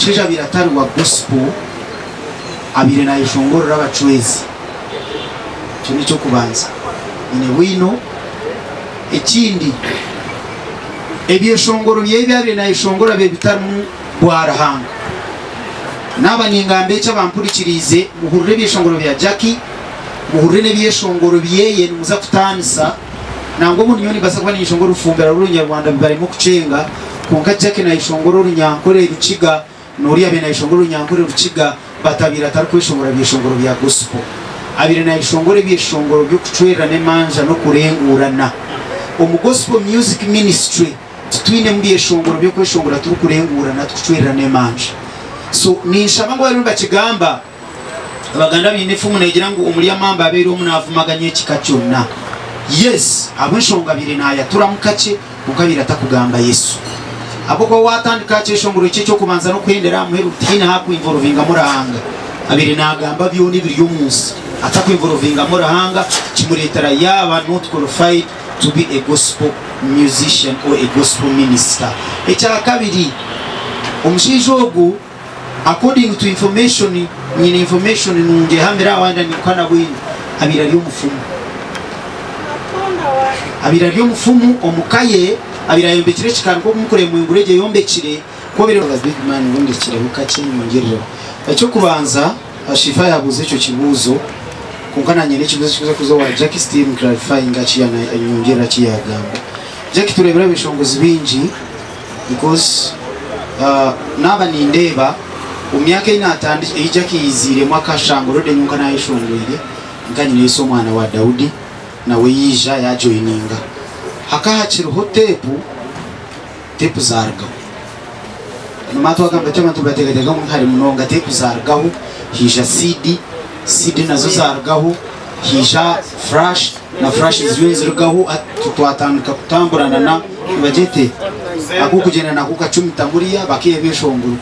Omushaija abaire atari wa gospel abaire nayeshongorera abacwezi. Ekyo n'ekyokubanza. Nyine bwino. Ekindi, ebyeshongoro byeye ebi abaire nayeshongora bibaire bitarimu bwa Ruhanga. Naaba ningamba eki abampurikiriize muhurire ebyeshongoro bya Jackie, muhurire n'ebyeshongoro byeye nimuza kutaanisa. Nangwa obundi nyowe nimbaasa kuba ninyeshongora orufumbira rw'orunyarwanda bibarema okucenga, kwonka Jackie nayeshongora orunyankore rukiga n'oriya abaire nayeshongora orunyankore rukiga but abaire atarikweshongora byeshongoro bya gospel. Abaire nayeshongora ebyeshongoro by'okucwererana emanja n'okurenguurana. Omu Gospel Music Ministry titwinemu byeshongoro by'okweshongora turikurenguurana tukucwererana emanja. So ninshaba ngu abariyo nibakigamba, Abaganda baine efumu negira ngu omuri amamba abeire omu navumaganya ekika kyona. Yes, ahabw'enshonga abaire nayaturamu kakye kwonka abaire atakugamba Yesu. Ahabw'okuba watandika aha kyeshongoro kye eky'okubanza n'okuhendera aha muheru tihaine ahu akwinvorovingamu Ruhanga. Abaire nagamba byona ebiri omu nsi atakwinvorovingamu Ruhanga kimuretera yaba not qualified to be a gospel musician or a gospel minister. Ekyakabiri, omushaija ogu According to information, nyine information nungi ehamire aha wayenda ninkuha na bwino, abaire ari omufumu. Abaire ari omufumu omu ka ye, abaire ayombekire ekikaari nk'oku murikureeba enguru egyo eyombekire, ku obaire. Big man ngu ndekireho kakye nyongyerereho. Eky'okubanza, Shifa yabuuza ekyo kibuuzo, kwonka nanye n'ekibuuzo ekikuza kuza owa Jackie still clarifying aki nyongyerera aki yagamba. Jackie tureebire abeshongozi baingi. Because naaba nindeeba omu myaka ei naatandikire, ei Jackie yaiziiremu akashanga already nyowe nka naayeshongoire nka nyine Yesu omwana wa Daudi nawe yaija yaajoyininga. Hakaba hakiriho teepu, teepu zaarugaho. Noomanya twagamba tuti abantu nibateekateeka ngu ni hare munonga, teepu zaarugaho haija CD, CD nazo zaarugaho haija flash, na flash ziriyo nizirugaho hati twatandika kutambura na na nibagyete ak'okugyenda nako okacumita muriya bakiha ebyeshongoro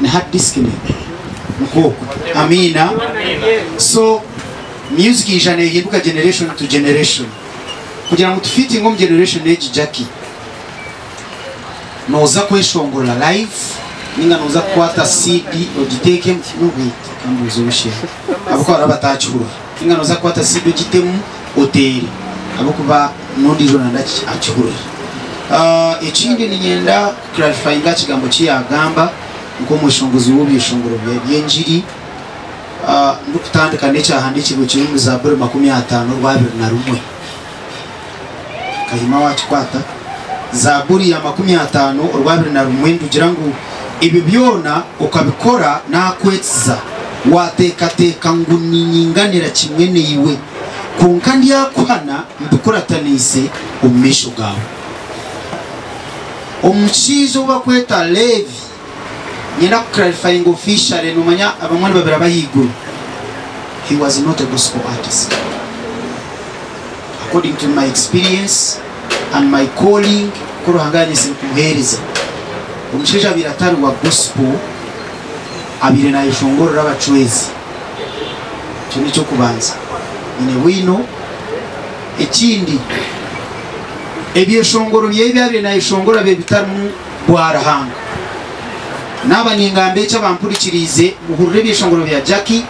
ni hard disk ne nikwo okwo amiina so music yaija nehinduka generation to generation kugira ngu tufitinge omu generation egi Jackie Nooza kweshongora live ninga nooza kukwata CD ogiteekemu no wait kambuuze ow'eishe-emwe ahabw'okuba hariho abatakihurira ninga nooza kukwata CD ogitemu oteere ahabw'okuba n'ondiijo nanda akihurire. Ekindi niinyenda ku clarifyinga aha kigambo ki yaagamba nk'omweshongozi w'ebyeshongoro by'engiri ndikutandika n'ekyahandiikirwe kiri omuri Zaaburi 51 orwabiri na rumwe. Kahima waakikwata. Zaaburi ya 50 orwabiri na rumwe nitugira ngu ebyo byona okabikora naakwetsiza, waateekateeka ngu niinyinganira kimwe naiwe. Kwonka ndyakuhana mbikurataniise omu maisho gaawe. Omushaija ou barikweta Leevi, niinyenda ku clarifyinga officially, noomanya abamwe nibabiraba ahaiguru, he was not a gospel artist. According to my experience and my calling ku Ruhanga yanyetsire kumuhereza, omushaija abaire atari wa gospel abaire nayeshongorera abacwezi. Ekyo n'ekyokubanza. Nyine bwino. Ekindi, ebyeshongoro byeye ebi abaire nayeshongora bibaire bitarimu bwa Ruhanga. Naaba ningamba eki abampurikiriize muhurire ebyeshongoro bya Jackie.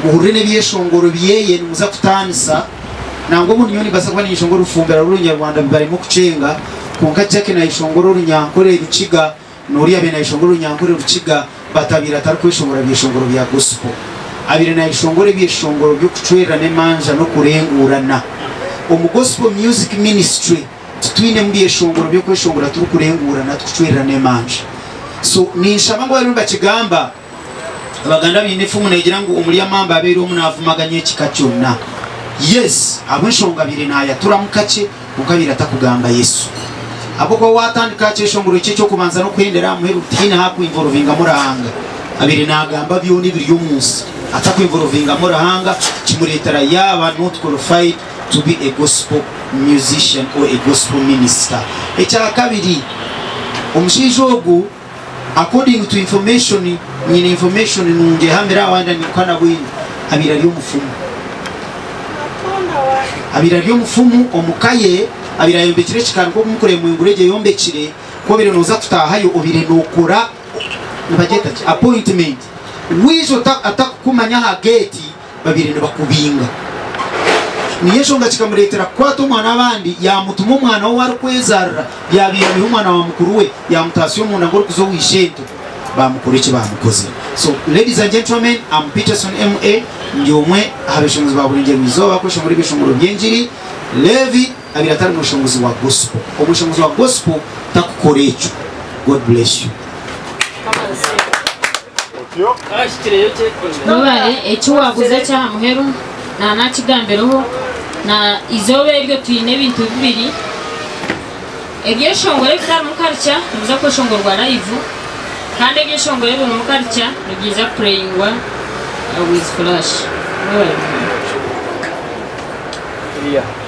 Muhurire n'ebyeshongoro byeye nimuza kutaanisa. Nangwa obundi nyowe nimbaasa kuba ninyeshongora orufumbira rw'orunyarwanda bibarema okucenga, kwonka Jackie nayeshongora orunyankore rukiga, n'oriya abaire nayeshongora orunyankore rukiga but abaire atarikweshongora byeshongoro bya gospel. Abaire nayeshongora ebyeshongoro by'okucwererana emanja n'okurenguurana. Omu Gospel Music Ministry titwinemu byeshongoro by'okweshongora turikurenguurana tukucwererana emanja. So ninshaba ngu abariyo nibakigamba. Abaganda baine efumu negira ngu omuri amamba abeire omu navumaganya ekika kyona. Yes, ahabw'enshonga abaire nayaturamu kakye kwonka abaire atakugamba Yesu. Ahabw'okuba watandika aha kyeshongoro kye eky'okubanza n'okuhendera aha muheru tihaine ahu akwinvorovingamu Ruhanga. Abaire nagamba byona ebiri omu nsi atakwinvorovingamu Ruhanga kimuretera yaba not qualified to be a gospel musician or a gospel minister. Ekyakabiri, omushaija ogu. According to information, nyine information nungi ehamire aha wayenda ninkuha na bwino, abaire ari omufumu. Abaire ari omufumu omu ka ye, abaire ayombekire ekikaari nk'oku murikureeba enguru egyo eyombekire, ku obaire nooza kutaahayo obaire nookora. Nibagyeta ki? Appointment. Waija atakukumanya aha geeti, babaire nibakubinga. Niyo enshonga kikamureetera kukwata omwana w'abandi, yaamutuma omwana we ou arikwezaarira, yaabaire aiha omwana wa mukuru we, yaamutaasya omunda ngu orikuza owa ishento, baamukora eki baamukozire. So ladies and gentlemen, I'm Peterson MA, ndi omwe aha beshongozi ba Burengyerwa Izooba kweshongora ebyeshongoro by'engiri. Levi abaire atari mweshongozi wa gospel. Omweshongozi wa gospel takukora ekyo. God bless you. Mwebare eki wabuuza ekyaha muheru nanakigambireho na izooba eryo twine ebintu bibiri ebyeshongoro ebitarimu culture nibiza kweshongorwa live kandi ebyeshongoro ebirimu culture nibyija kupureyingwa with flash. Mwebare munonga.